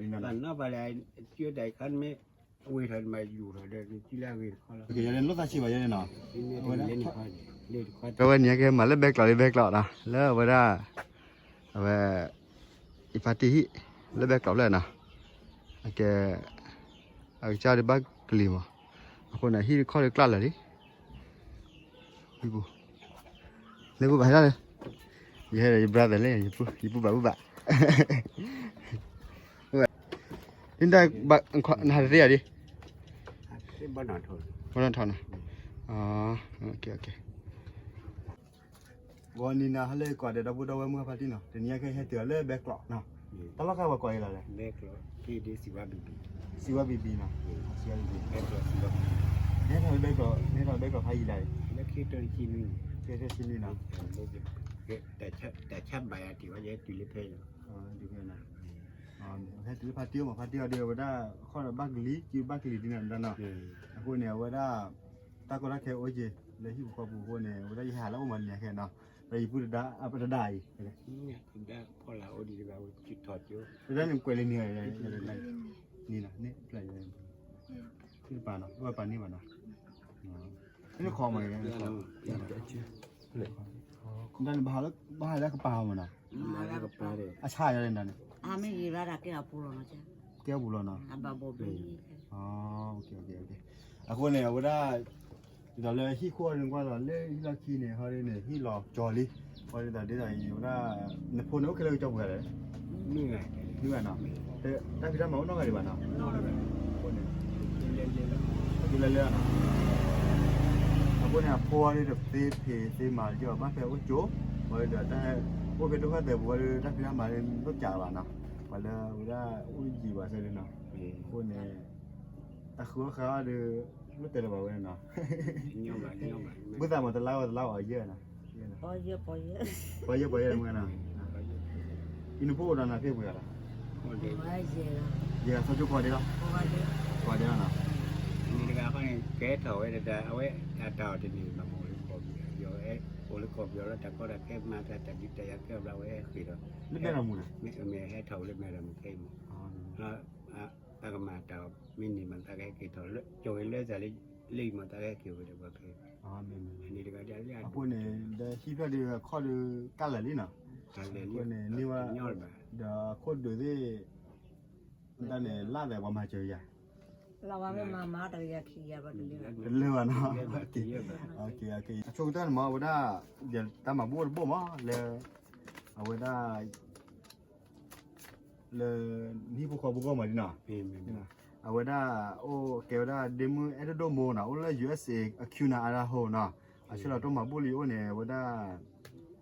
နီၢ်ပၤလၢ ကၠူတၢ်ခါမ့ၢ် အဝ့ၢ်ထီၣ်မးယူၤထီၣ်ဒီး နစုလၢအဂ့ၤတခီလီၤ. ကဲ ယဲန့ၣ်လိၣ်သးဆံးဘၣ်ယဲန့ၣ်နီၤ. အဝဲန့ၣ်ကဲမၤလၢဘဲကျိးလၢဘဲကျိးနီၤ လၢအဝဲဒၣ် အဝဲ အံၤဖါတံၢ်ဟံၣ် လၢဘဲကျိးဖျၢၣ်နီၤ. အကဲ အကစၢ်ဒုးဘၣ်ကလံၤမး. အဃိန့ၣ် ဟံၣ်တခီဒီးကျၢ်လၢာ်လံ လၢပူၤဘၣ်ဟဲလၢ ယဟဲဒီးယ brother လၢ ယပူၤဘၣ်ပူၤဘၣ် နတၢ်ဘၣ် နဟးတသ့ယၤဒ် ဘၣ်နီၣ်ထီၣ်နီၤ ဂီၤနံၤနၤဟါလၢကွၢ်ဒီးဒီပုၢ်ဒီဝဲၢ်မုၢ်ဖါတံၢ်နီၤ တနံၤအံၤခဲအံၤဟဲတုၤအီၤလၢဘဲကျိးနီၤ တၢ်လီၢ်ခါပှၤကိးအံၤလီၤလဲၣ် စံးဝါဘံဘံနီၤ နဟဲထီၣ်လၢဘဲကျိး နဟဲထီၣ်လၢဘဲကျိးဖးယံာ်လၢၤ လၢခံကထိတဆံနွံ ခံကထိတဆံနွံနီၤ တၢ်ဆါဘၣ်ယၤတံၢ်ဝဲယဲတုၤလၢဖဲလီၤ ဟဲတုၤလၢဖါတံၢ်အိၣ်မး ဖါတံၢ်အီၤဒီး အဝဲဒၣ် ခီၣ်ဒီးဘၣ်ကလံၤ စုဘၣ်ကလံၤဒ်န့ၣ်ဒ်နီၤ အဃိန့ၣ် အဝဲဒၣ် တၢ်ကီတၢ်ခဲအိၣ်က့ၤ လၢဟံၣ်ဖိဃီဖိအဃိန့ၣ် အဝဲဒၣ်ယဟဲဟးလၢအိၣ်မးနံၤခဲနီၤ ဒီးယပုၢ်တဒါ အပတဒါအံၤ တဒါန့ၣ်ကွဲးလၢနံၤ နံၤနီၤ န့ၣ်ပျဲၢ်ယဲ တပာ်နီၤ အဝဲပာ်န့ၢ်ဘၣ်နီၤ နခီမး တၢ်န့ၣ် ဘၣ်ဟးလၢကပၤမးနီၤ အဆါယဲန့ၣ်တၢ်န့ၣ် ကဲပူၤလီၤနီၤ အဃိန့ၣ် အဝဲဒၣ် ဒ်သိးလၢဟံၣ်ခိၣ်အီၤန့ၣ် ကွၢ်လီၤလၢဟံၣ်လီၢ်ခံန့ၣ် ဟီဒ်န့ၣ် ဟံၣ်လီၤကၠီၤလံ ဝဲဒ်သိးဒ်သိးအံၤ ဝဲဒၣ် နဖိန့ၣ်အိၣ်ခဲလၢာ်ကၠီပှဲၤဂၤလဲၣ် နွံဂၤနီၤ တၢ်ဖံးတၢ်မၤအိၣ်နီတဂၤဒံးဘၣ်နီၤ အဃိန့ၣ် အဃိန့ၣ် အဖိအီၤဒ်တသ့ဖံးသ့မၤကၠီဘၣ်ဖဲအိၣ်ကၠိ ဝဲဒၣ် အိၣ်ဖဲဒိၣ်ဖဲသဲပူၤဝဲဒၣ် တၢ်ဖံးတၢ်မၤန့ၣ် တကးဘၣ်နီၤ ပှၤလၢဝဲဒၣ်အိၣ်ယံၤဘၣ်ဆၢဒ်နီၤ အဃိန့ၣ် တၢ်ဃုအီၣ်ဃုအီၣ်ဒီး မ့ၢ်တဲလၢၤဘၣ်ဝဲနီၤ ဘုသးမၤတလါဝဲတလါအီၤယဲၢ်နီၤ ပှၤယဲၢ်ပှၤယဲၢ်မ့ၢ်နီၤ အံၤနဖိအိၣ်ဒီးနၤဖဲပှဲၤဂၤလီၤ ယဲၢ်ဂၤ သီကၠိကိးဂၤဒဲးလီၤ ကိးဂၤဒဲးလီၤနီၤ မ့ၢ်တဂၤဃီန့ၣ် ကဟဲထီၣ်ဝဲတၢ် အဝဲအတၢ်အီၣ်တန့ၢ်ဘၣ်မး အိၣ်လၢကီၢ်ပယီၤ အိၣ်လၢကီၢ်ပယီၤလီၤ တၢ်ကီတၢ်ခဲမၤတၢ်တၢ်ဒုးတၢ်ယၤခဲဘျီဝဲဟဲဃ့ၢ်ဒီး လၢမဲၢ်ရမူၤန့ၣ် မ့ၢ်ဟဲထီၣ်ဝဲလၢမဲၢ်ရမူၤခဲအံၤမး တၢ်ကမၤတၢ်အီၣ်မ့ၢ်န့ၢ်မး တၢ်ကဟဲက့ၤထီၣ် ကၠီၤဝဲလၢတၢ်လၢအံၤမး တၢ်ကဟဲက့ၤဝဲဒီးပှၤခဲအံၤ န့ၣ်တဂၤဒ်လၢ အဃိန့ၣ် ဒီးဟံၣ်ဖျၢၣ်ဒုးအခီၣ်ဒုးကၢ်လၢာ်လံနီၤ အဃိန့ၣ် န့ၢ်ဝဲ ဒီးအခိၣ်ဒုးသ့ၣ် တၢ်န့ၣ် လၢ်သဲးပှၤမၤစၢၤယၤ တလၢာ်ဘၣ်နီၤ အဆိကတၢၢ်န့ၣ်မး အဝဲဒၣ် တၢ်မၤဘူၣ်အိၣ်တဘိၣ်မး လၢ အဝဲဒၣ် လၢ ဟံၣ်ဖိဃီဖိဂီၢ်မးဒ်နီၤ အဝဲဒၣ် အိၣ်ကဲဝဲဒၣ်ဒ့မုၣ်အဲၣ်ဒိၣ်ဒိၣ်မိၢ်နီၤ အိၣ်လၢ ယူၢ်အ့းအ့း အ Kuna Idaho နီၤ အဆၢလီၤတိၢ်မၤဘူၣ်လံအိၣ်န့ၣ် အဝဲဒၣ်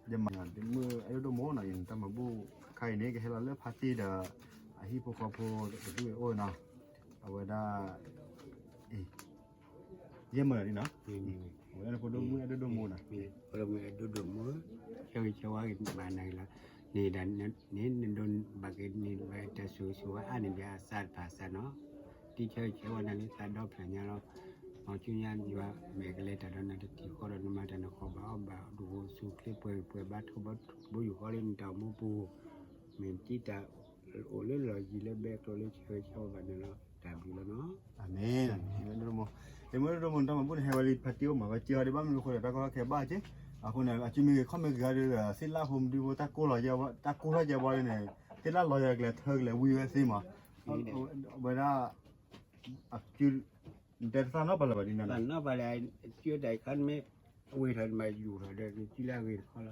ယမၤဒ့မုၣ်အဲၣ်ဒိၣ်ဒိၣ်မိၢ်နီၤ ယတၢ်မၤဘူၣ်ခါအံၤန့ၣ် ကဟဲလီၤလၢဖါတံၢ်ဒီး အဟံၣ်ဖိဃီဖိတဒူၣ်အိၣ်နီၤ အဝဲဒၣ် ယဲၢ်မၢလီၤနီၤ အဝဲဒၣ်နဖိဒိၣ်မုၣ်အဲၣ်ဒိၣ်ဒိၣ်မိၢ်နီၤ ဒိၣ်မုၣ်အဲၣ်ဒိၣ်ဒိၣ်မိၢ် ဆၢဂ့ၤဆၢဝါဂ့ၤဘၣ်နၤဂ့ၤလီၤ န့ၣ်ဒၣ်န့ၣ် နဒိးဘၣ်က့ၤန့ၢ်ဘၣ်တၢ်ဆိၣ်ဂ့ၤဆိၣ်ဝါအါန့ၢ်ဘၣ်အသးတဖၣ်အသးနီၤ တံၢ်ဆၢဂ့ၤဆၢဝါနၤလၢသးဒီဖျၢၣ်ညါလီၤ မၤဆူညါယွၤမဲာ်ကလဲၤတၢ်ဒီးနၤတထံၣ်ဃီဒီးနမၤတၢ်နဃီဘၣ်အီၣ်ဘၣ်ဒိၣ်ဃိဆူၣ်ချ့ပှဲၤဂ့ၤပှဲၤ ဘါထုကဖၣ်ဘိယူၢ်ဃီလၢနတၢ်အိၣ်မူပူၤ မ့ၢ်တံၢ်တၢ်အိၣ်လၢလီၢ်ယံၤလၢဘဲကျိးလၢဆၢဂ့ၤဆၢဝါဘၣ်နၤလီၤ တၢ်ဘျုးလီၤနီၤ အၤမ့ၣ် ဒ့မုၣ်အဲၣ်ဒိၣ်ဒိၣ်မိၢ် တၢ်မၤဘူၣ်န့ၣ် ဟဲဝဲလံဖါတံၢ်အိၣ်မး ဝဲစ့အီၤဒံးဘၣ်မနုၤအဃိဒီး တၢ်ကီတၢ်ခဲဘၣ်က့ၤ အဃိန့ၣ် အစုမ့ၢ်ဂ့ၤခီၣ်မ့ၢ်ဂ့ၤဒီး သ့ၣ်လၣ်ဖိမဒုဖိ တၢ်ကိၢ်လီၤယဲဘီ တၢ်ကိၢ်ထီၣ်ယဲဘီန့ၣ် သ့ၣ်လၣ်လီၤယဲကလဲၤထၢကလဲၤဝံဝဲသ့မး ဝဲဒၣ် အစု နတဲတသ့နီတပၤလၢၤဘၣ်ဒ်န့ၣ် တၢ်နီတပၤလၢ အစုတၢ်ခါမ့ၢ် အဝ့ၢ်ထီၣ်မးယူၤထီၣ်ဒီး နစုလၢအဂ့ၤတခီလီၤ နခီမး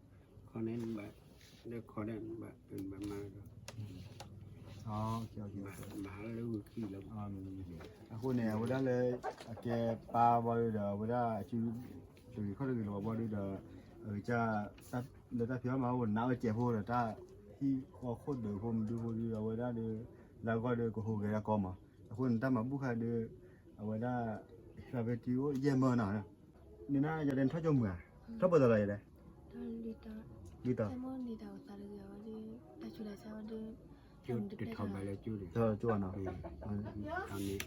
ခီန့ၣ် လၢခီန့ၣ် ဘၣ်မၤဒီး မၤလၢဝံၤခံလီၤ အဃိန့ၣ် အဝဲဒၣ်လၢ အကဲပၢ်ဘီဒုဒီး အဝဲဒၣ်အစု တဂ့ၤခီၣ်တဂ့ၤလၢၤဘီဒုဒီး အကစၢ် လၢတၢ်ဖံးအီၣ်မၤအီၣ်ပနၢ်အိၣ်စဲးဖိဒီး တၢ်ဟံၣ်ဃီခိၣ်ဒုးဖိမဒုဖိဒုဒီး အဝဲဒၣ်ဒီး လၢအဂီၢ်ဒီးကဟူးဂဲၤဒၣ်ကီမး အဃိန့ၣ်တၢ်မၤဘူၣ်ခါဒီး အဝဲဒၣ် ဟံၣ်ဖျါဖဲတံၢ်အိၣ်ယဲၢ်မၢနီၤ န့ၣ်နယတဲနထီၣ်ကၠိမုာ်ဧါ ထီၣ်ပှဲၤသးလီၤယဲလဲၣ် လွံၢ်တီၤ တထီၣ်ဘၣ်လၢကၠိန့ၣ်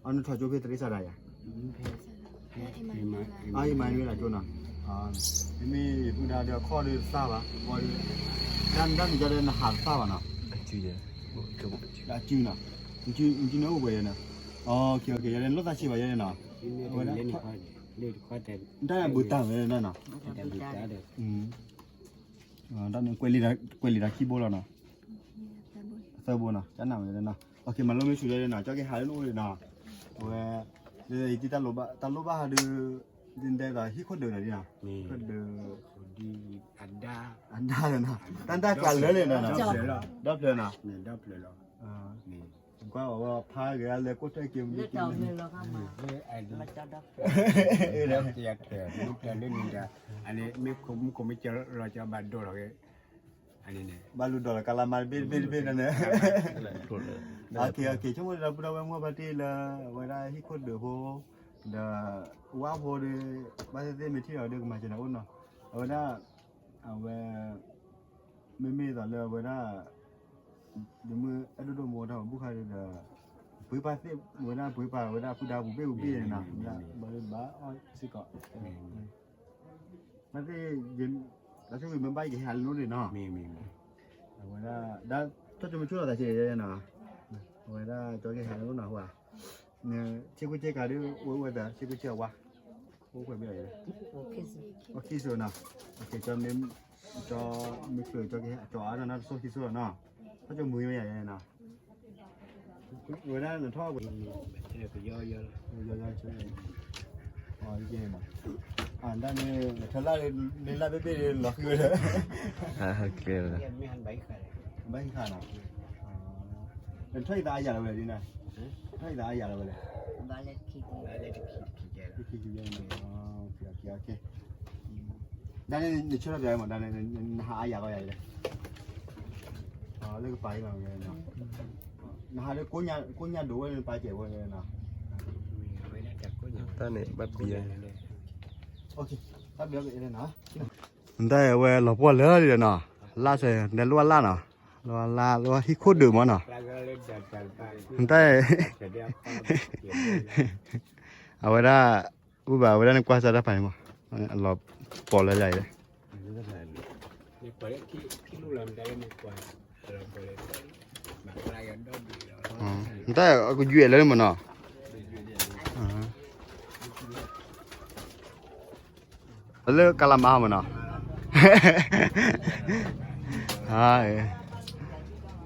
အနထီၣ်ကၠိဖဲတရံးစးဒၣ်ယၤ အအံၤမၤန့ၢ်ဝဲဒၣ်ကၠိနီၤ မ့မ့ၢ်ယပုၢ်ဒါဒီးအခီၣ်ဒီးတသၣ်ဘၣ် တၢ်နတၢ်မံၤကီဒီးနဟးတသၣ်ဘၣ်နီၤ တၢ်စုနီၤ, နစုန့ၣ်အိၣ်ပှဲၤယဲနီၤ, ယဲန့ၣ်လိၣ်သးဆံးဘၣ်ယဲန့ၣ်နီၤ, အဝဲဒၣ် တၢ်ဘူၣ်တၢ်ဝဲဒၣ်နီၤ, တၢ်န့ၣ် ကွဲးလံာ်တၢ်ခံဘိလီၤနီၤ, သၢဘိနီၤ, ကနၣ်ဝဲနီၤ, မၤလိမ့ၢ်ဆူၣ်ယဲနီၤ, ကၠီက့ၤဟးလၢနအိၣ်န့ၣ်နီၤ, အဝဲ တၢ်လိၣ်ဘၣ်ဟးဒုး ဒ်သိးဟံၣ်ခိၣ်ဒုးနီၤ, ဟံၣ်ခိၣ်ဒုး အဒါနီၤ, တၢ်တၢ်ကျးလၢန့ၣ်နီၤ, ဒီဖျၢၣ်နီၤ, ကွၢ်အီၤဝဲဖးဂ့ၤလၢကိၣ်ထၢၣ်က့ၤမူက့ၤ, လၢ မ့ၢ်ခိၣ်မူခိၣ်မ့ၢ်ကၢလီၤကၢဘၣ်ဒိၣ်လီၤဂ့ၤ, ဘၣ်လူၤဒိးလီၤကလးမါတဘ့ၣ်တဘ့ၣ်တဘ့ၣ်န့ၣ်, ဆိကမိၣ်ဒီးပုၢ်ဒီဝဲၢ်မုၢ်ဘၣ်တ့ၢ်လၢ အဝဲဒၣ်ဟံၣ်ခိၣ်ဒုးဖိ ဒီး ဝၣ်ဖိဒီး ဘၣ်သ့ၣ်သ့ၣ်မ့ၢ်ထံၣ်အီၤဒီးကမၤစၢၤနၤအိၣ်နီၤ, အဝဲဒၣ် အဝဲ မ့မ့ၢ်သိးလၢအဝဲဒၣ် ဒမုၢ်အဲၣ်ဒိၣ်ဒိၣ်မူတၢ်မၤဘူၣ်ဃါဒီး ပှ့ၤပာ်သ့ၣ်ဝဲဒၣ် ပှ့ၤပာ်ဝဲဒၣ်ဖုဒါပူၤဘ့ၣ်ပူၤဘ့ၣ်န့ၣ်နီၤ, ဘၣ်အီၣ်စ့ၢ်ကီး, ဘၣ်သ့ၣ် တၢ်ဆိၣ်ဂ့ၤမ့ၢ်ဘၣ်ယကဟဲဟးလၢနအိၣ်န့ၣ်နီၤ, အဝဲဒၣ် တၢ်ဆိကမိၣ်ဆိၣ်လီၤသးဆံးနီၤ, အဝဲဒၣ်ကၠီကဟဲဟးလၢနအိၣ်နီၤ, ဆ့ကူဆ့ကၤဒ် အိၣ်ဝဲသး ဆ့ကူဆ့ကၤဝါ, အိၣ်ခွဲးဘ့ၣ်လီၤ, အိၣ်ခံစိနီၤ, ကၠီမ့ၢ်ကျၢၤ ကၠီကဟဲကၠီအါနီၤ တဆိခံစိလီၤနီၤ, တၢ်ဆိကမိၣ်မ့ၢ်ယၤနီၤ, ဝဲဒၣ်နထီၣ်ဝဲ ယီယီ အဒၣ်န့ၣ် နထၢလၢ်န့ၣ် လၢ်ဘ့ၣ်ဘ့ၣ်လီၤဃံဝဲဒီး, ဘၣ်ဟံးခါနီၤ, နထၢၣ်အံၤသးအါယၤလီၤဝဲလဲၣ်ဒ်န့ၣ်, ထၢၣ်အံၤသးအါယၤလီၤဝဲလဲၣ်, လၢခံခံန့ၣ်, ဒ်န့ၣ် နဆၢထၢၣ်ပၠးမး ဒ်န့ၣ် နဟးအါယၤလီၤယၤလဲၣ်, လၢကပၤအံၤလီၤ, နဟးလၢ ကိးညါဒိးဝဲလၢနပာ်စဲးဝဲနီၤ, တၢ်န့ၣ်ဘၣ်ပံၤ, နတၢ်အဝဲလီၤပှီၢ်လၢာ်လံနီၤ, လၢ်ဆဲး နလိၣ်အလၢ်နီၤ, လိၣ်အလၢ် လိၣ်ဟံၣ်ခိၣ်ဒုးမးနီၤ, နတၢ် အဝဲဒၣ် အိၣ်ဘၣ်အဝဲဒၣ်နကွၢ်စၢ်တၢ်ဖးန့ၣ်မး, အလီၤပှီၢ်လၢာ်လံ, နတၢ်အကယွဲၢ်လၢမးနီၤ လၢကလးမါမးနီၤ,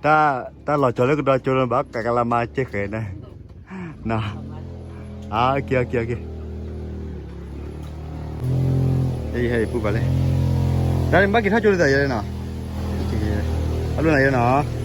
တၢ်လီၤကၠီလၢကဒီကၠိလၢဘၣ်ကလးမါကဲဃဲၤန့ၣ်, အက့ၤ အက့ၤ အက့ၤ, ဟဲပူၤဘၣ်လဲၣ်, တၢ်န့ၣ်ဘၣ်က့ၤထီၣ်ကၠိလၢသးယဲနီၤ, အလိၣ်နၤယဲနီၤ